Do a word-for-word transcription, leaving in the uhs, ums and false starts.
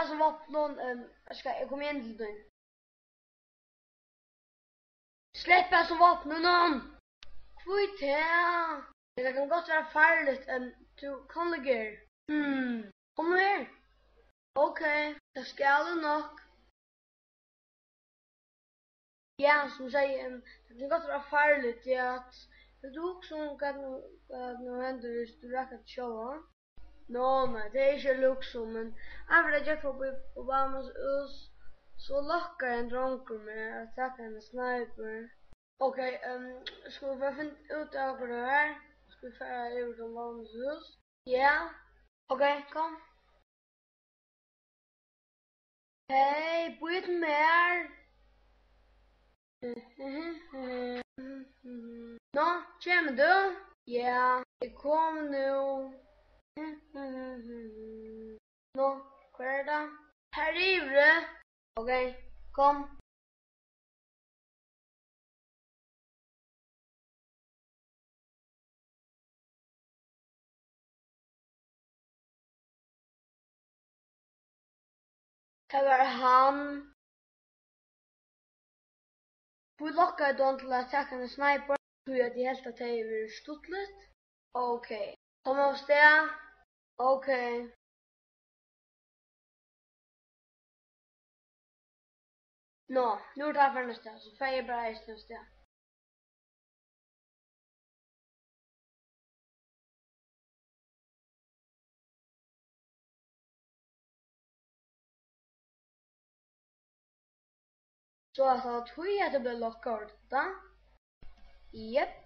Hasum vápninum, ehm, skal eg koma inn til tín? Slepp hasum vápninum! Hví tað? Tað kann gott vera farligt, ehm, tú kann liggja her. Hmm, kom nú her. Ok, tað skal eg nokk. Ja, sum eg segði, em, tað kann gott vera farligt, tí at, hevur tú hugsað um, hvat nú, hvat nú hendir, viss tú rakar teg sjálvan? Nå, nei, tað er ikki at hugsa um, men ein ferð eg gekk forbi Obamas hús, so lokkaði ein drongur meg at taka eina sniper. Ok, em, skulu vit bara finna út av, hvar tað var? Skulu vit fara yvir til Obamas hús? Ja. Ok, kom. Hey, bíða eftir mær. Nú, kemur tú? Ja, eg komi nú. Nú, hvar er tað? Har yviri. Ok, kom. Tað var hann. Hví lokkaði tú hann til at taka eina sniper? Tí at eg helt, at tað hevði verið stuttligt. Ok. Kom avstað. Ok. Nå, nú er tað farin avstað, so fari eg bara eisini avstað. So at tað var tí, at eg bleiv lokkaður til tað. Jepp.